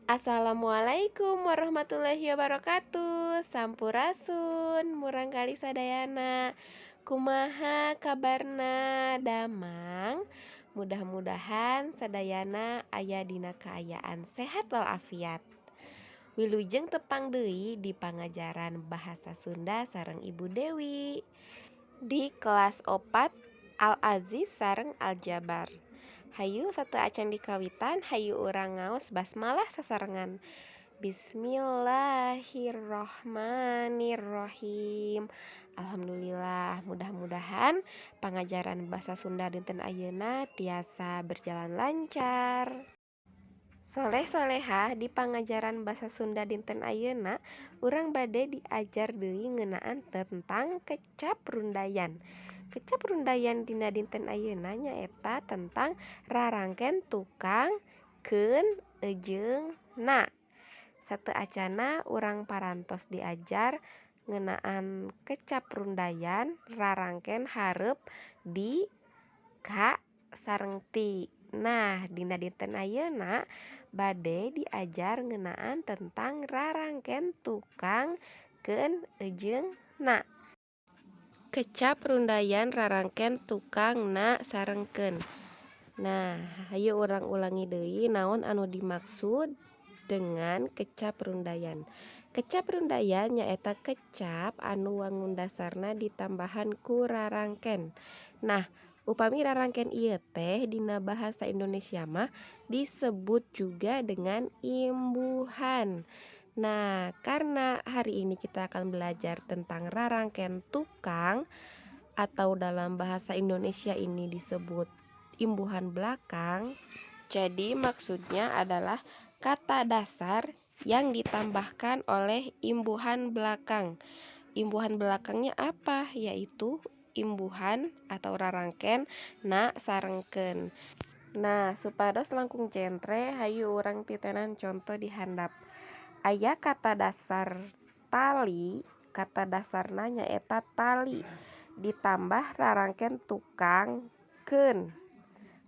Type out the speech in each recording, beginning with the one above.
Assalamualaikum warahmatullahi wabarakatuh. Sampurasun murangkalih sadayana. Kumaha kabarna damang? Mudah-mudahan sadayana aya dina kaayaan sehat walafiat. Wilujeng tepang deui di pangajaran Bahasa Sunda sareng Ibu Dewi di kelas 4 Al-Aziz sareng Aljabar. Hayu sateuacan dikawitan, hayu urang ngaos basmalah sasarengan. Bismillahirrohmanirrohim. Alhamdulillah, mudah-mudahan pangajaran Bahasa Sunda dinten ayeuna tiasa berjalan lancar. Soleh-solehah, di pangajaran Bahasa Sunda dinten ayeuna urang bade diajar deui ngeunaan tentang kecap rundayan. Kecap rundayan dina dinten ayeuna nyaeta tentang rarangken tukang keun ejeung na. Sateuacanna urang parantos diajar ngeunaan kecap rundayan rarangken hareup di ka sareng ti. Nah, dina dinten ayeuna bade diajar ngeunaan tentang rarangken tukang keun ejeung na. Kecap rundayan rarangken tukang na sareng keun. Nah, hayu urang ulangi deui naon anu dimaksud dengan kecap rundayan. Kecap rundayan nyaeta kecap anu wangun dasarna ditambahan ku rarangken. Nah, upami rarangken ieu teh dina bahasa Indonesia mah disebut juga dengan imbuhan. Nah, karena hari ini kita akan belajar tentang rarangken tukang atau dalam bahasa Indonesia ini disebut imbuhan belakang. Jadi maksudnya adalah kata dasar yang ditambahkan oleh imbuhan belakang. Imbuhan belakangnya apa? Yaitu imbuhan atau rarangken na sareng keun. Nah, supados langkung jentre, hayu urang titenan contoh di handap. Aya kata dasar tali, kata dasarna nyaeta tali ditambah rarangken tukang keun.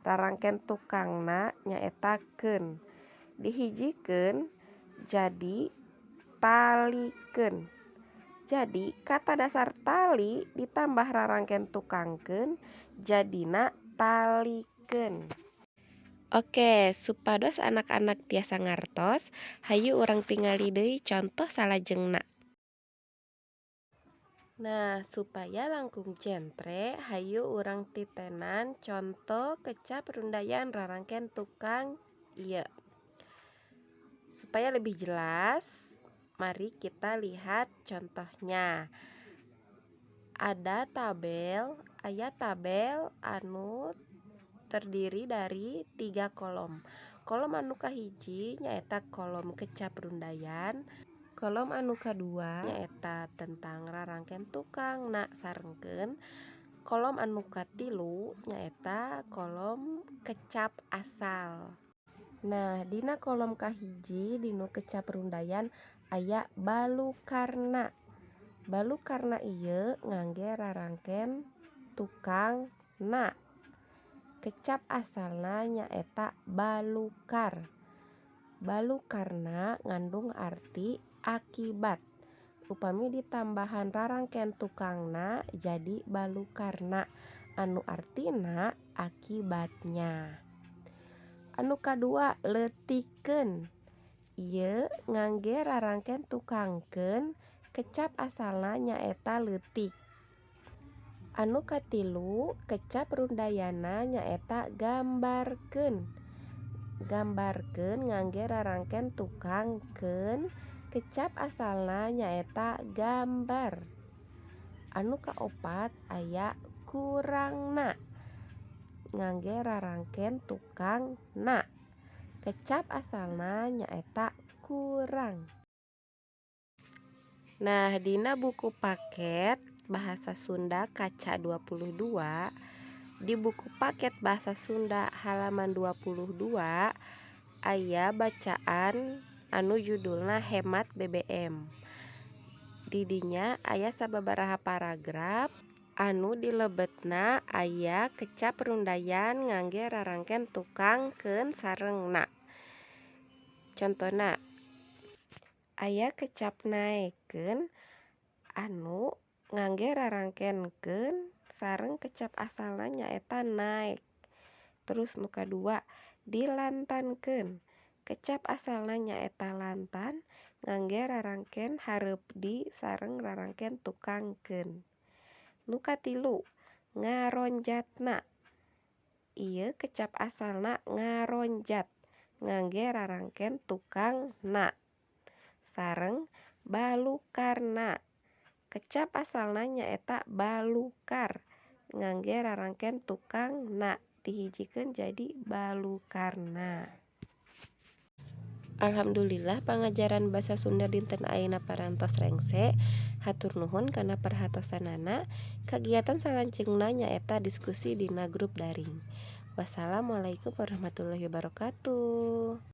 Rarangken tukangna nyaeta keun. Dihijikeun jadi talikeun. Jadi kata dasar tali ditambah rarangken tukang keun jadina talikeun. Oke, supados anak-anak tiasa ngartos, hayu urang tingali deui contoh salajengna. Nah, supaya langkung jentre, hayu urang titenan contoh kecap rundayan rarangken tukang ieu. Supaya lebih jelas, mari kita lihat contohnya. Ada tabel, aya tabel anu terdiri dari 3 kolom. Kolom anu kahiji nyaeta kolom kecap rundayan, kolom anu kadua nyaeta tentang rarangken tukang na sareng keun, kolom anu katilu nyaeta kolom kecap asal. Nah, dina kolom kahiji dinu kecap rundayan aya balukarna. Balukarna ieu ngangge rarangken tukang na. Kecap asalna nyaeta balukar. Balukarna ngandung arti akibat. Upami ditambahan rarangken tukangna jadi balukarna anu artina akibatnya. Anu kadua leutikeun. Ieu ngangge rarangken tukangkeun, kecap asalna nyaeta leutik. Anu katilu kecap rundayana nyaeta gambarkeun. Gambarkeun ngangge rarangken tukangkeun, kecap asalna nyaeta gambar. Anu kaopat aya kurangna ngangge rarangken tukang na. Kecap asalna nyaeta kurang. Nah, dina buku paket Bahasa Sunda Kaca 22, di buku paket Bahasa Sunda halaman 22 aya bacaan anu judulna Hemat BBM. Di dinya aya sababaraha paragraf anu dilebetna aya kecap rundayan ngangge rarangken tukang keun sareng na. Contona aya kecap naekeun anu ngangge rarangken keun sareng kecap asalna nyaeta naek. Terus nu kadua dilantankeun, kecap asalna nyaeta lantan ngangge rarangken hareup di sareng rarangken tukangkeun. Nu katilu ngaronjatna, ieu kecap asalna ngaronjat ngangge rarangken tukang na. Sareng balukarna, kecap asalna nyaeta balukar ngangge rarangken tukang na dihijikeun jadi balukarna. Alhamdulillah pangajaran basa Sunda dinten ayeuna parantos rengse. Hatur nuhun kana perhatosanana. Kagiatan salajengna nyaeta diskusi dina grup daring. Wassalamualaikum warahmatullahi wabarakatuh.